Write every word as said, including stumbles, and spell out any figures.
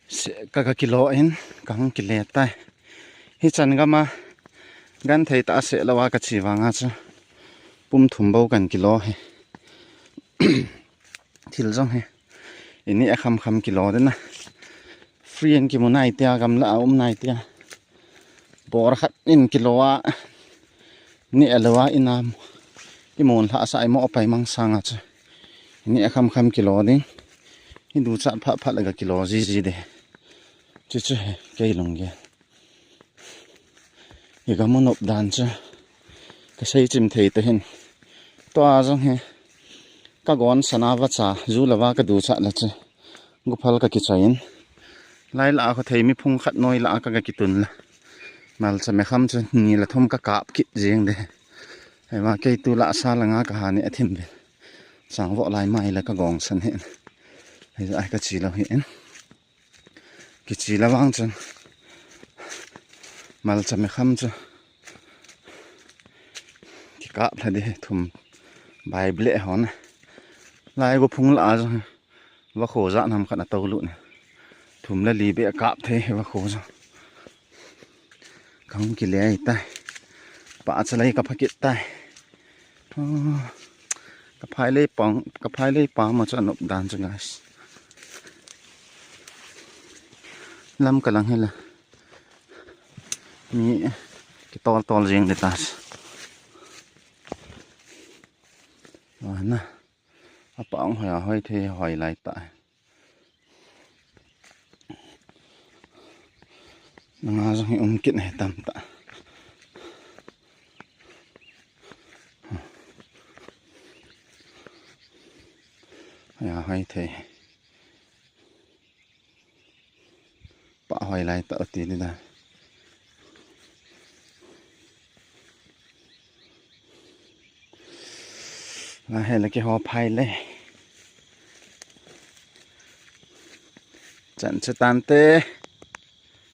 Se, ka, ka kilo in, ka hung kile tai. Hi chan gama, gan thei ta se lawa ka chi vanga chu. Pum thum bou kan kilo hi. Thil jong hi. Ini a kham kham kilo dena. Free in kimu nai tia, gamla a um nai tia. Bor khat in kilo a. Ni a lawa in a. Kimun lha sa i mo pai mang sanga chu. Ini a kham kham kilo ding. Hi ducha pha pha laga kilo ji ji de. Chu chu he, kei lung ge. Hi ka mu nop dan chu. Ka sei chim thei ta hin. Tua jong hi. Ka gon sana va cha, ju lava ka ducha la chu. Guphal ka kichai in. Lai la a kho thei mi phung khat noi la a ka, ka kitun la. Malcha me kham chu ni la thum ka kap kit jing de. Hei ma kei tu la sa la nga ka ha ni a thim be. Sang vo lai mai la ka gong san hin. Hei ai ka chi lo hin. Kichi la vang chun. Malcha me kham chu. Kikap lha de thum. Bible hon. Lai go phung la a jong. Va kho ja nam khat a to lu ne. Thum la li be kap thei va kho jong. Kang kile tai. Pa cha lai ka phakit tai. Oh, ka phai lei pang, ka phai lei pa ma chu anop dan chu, guys. Lam ka lang hela. Mi kitol tol jing de ta. Wa na. Apa ang hoi a hoi thei hoi lai ta. Nanga jong hi um kit he tam ta. Ya, hai thei. Pa hoi lai ta ti ni da. La he la ke ho phai le. Chan chu tante.